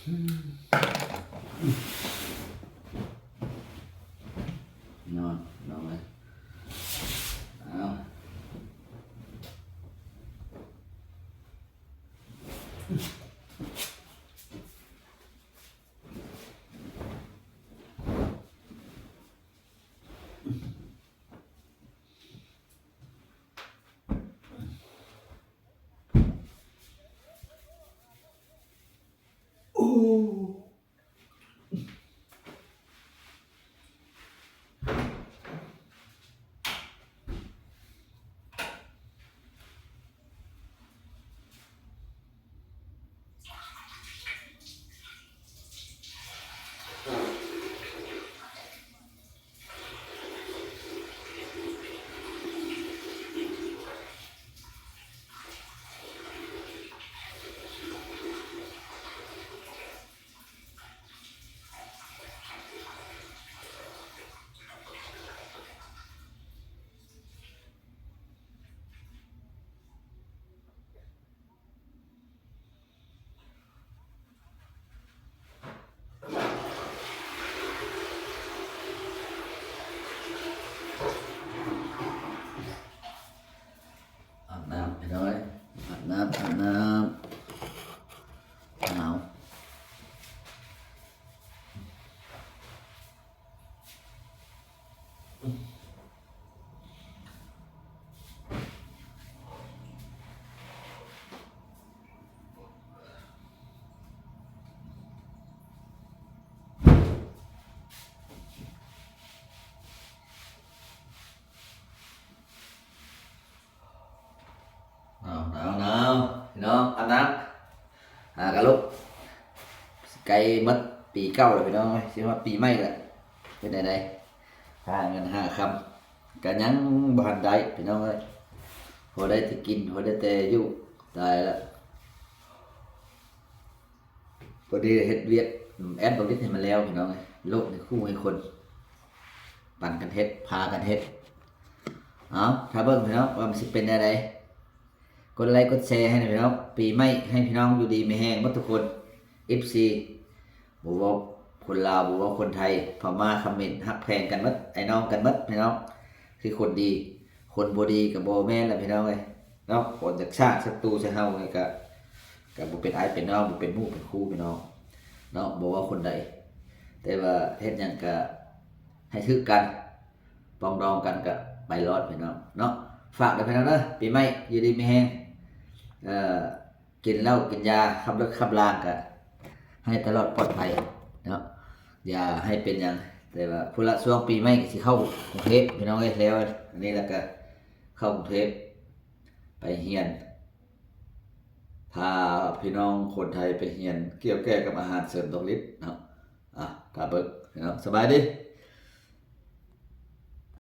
ນອນ ນອນເລີຍ ເອົາ. ອາບນ້ຳ ພີ່ນ້ອງເອີຍ ອາບນ້ຳ ອາບນ້ຳ ໜາວ. ໜາວ ໜາວ ໜາວ ພີ່ນ້ອງ ອາບນ້ຳ ຫາກະລຸກ ໃກ້ໝົດປີເກົ່າແລ້ວ ພີ່ນ້ອງເອີຍ ຊິຮອດປີໃໝ່ແລ້ວ ເປັນແນວໃດ ຫາເງິນຫາຄຳ ກະຍັງບໍ່ທັນໄດ້ ພີ່ນ້ອງເອີຍ ພໍໄດ້ແຕ່ກິນ ພໍໄດ້ແຕ່ຢູ່ ຕາຍລະ. ພໍດີເຮັດວຽກແອດບັກລິດໃຫ້ມັນແລ້ວ ພີ່ນ້ອງເອີຍ ໂລກນີ້ຄູ່ໃຫ້ຄົນ ປັນກັນເຮັດ ພາກັນເຮັດ. ເອົາ ຖ້າເບິ່ງ ພີ່ນ້ອງ ວ່າມັນຊິເປັນແນວໃດ ກົດໄລກົດແຊໃຫ້ແດ່ ພີ່ນ້ອງ. ປີໃໝ່ໃຫ້ພີ່ນ້ອງຢູ່ດີມີແຮງໝົດທຸກຄົນ ເອຟຊີ ບໍ່ເວົ້າຄົນລາວ ບໍ່ເວົ້າຄົນໄທ ພະມ້າ ຂະເໝນ ຮັກແພງກັນໝົດ ອ້າຍນ້ອງກັນໝົດ ພີ່ນ້ອງ ຄືຄົນດີ. ຄົນບໍ່ດີກໍບໍ່ແມ່ນລະ ພີ່ນ້ອງເອີຍ. ເນາະ ຄົນຈະສ້າງສັດຕູໃສ່ເຮົານີ້ກະ ກະບໍ່ເປັນອ້າຍເປັນນ້ອງ ບໍ່ເປັນໝູ່ເປັນຄູ່ ພີ່ນ້ອງເນາະ ບໍ່ວ່າຄົນໃດ ແຕ່ວ່າເຮັດຫຍັງກະໃຫ້ຖືກກັນ ປອງດອງກັນກະໄປລອດ ພີ່ນ້ອງເນາະ. ຝາກເດີ ພີ່ນ້ອງເດີ ປີໃໝ່ຢູ່ດີມີແຮງ ເອີ ກິນເຫຼົ້າກິນຢາ ຂັບລົດຂັບລາງກະໃຫ້ຕະຫຼອດປອດໄພເນາະ ຢ່າໃຫ້ເປັນຫຍັງ. ແຕ່ວ່າພຸ້ນລະ ຊ່ວງປີໃໝ່ກະຊິເຂົ້າກຸງເທບ ພີ່ນ້ອງເອີຍ ແລ້ວອັນນີ້ລະກະເຂົ້າກຸງເທບ ໄປຮຽນ ພາພີ່ນ້ອງຄົນໄທໄປຮຽນກ່ຽວແກ່ກັບອາຫານເສີມດອກລິດເນາະ. ອ່ະ ຖ້າເບິ່ງ ພີ່ນ້ອງ ສະບາຍດີ.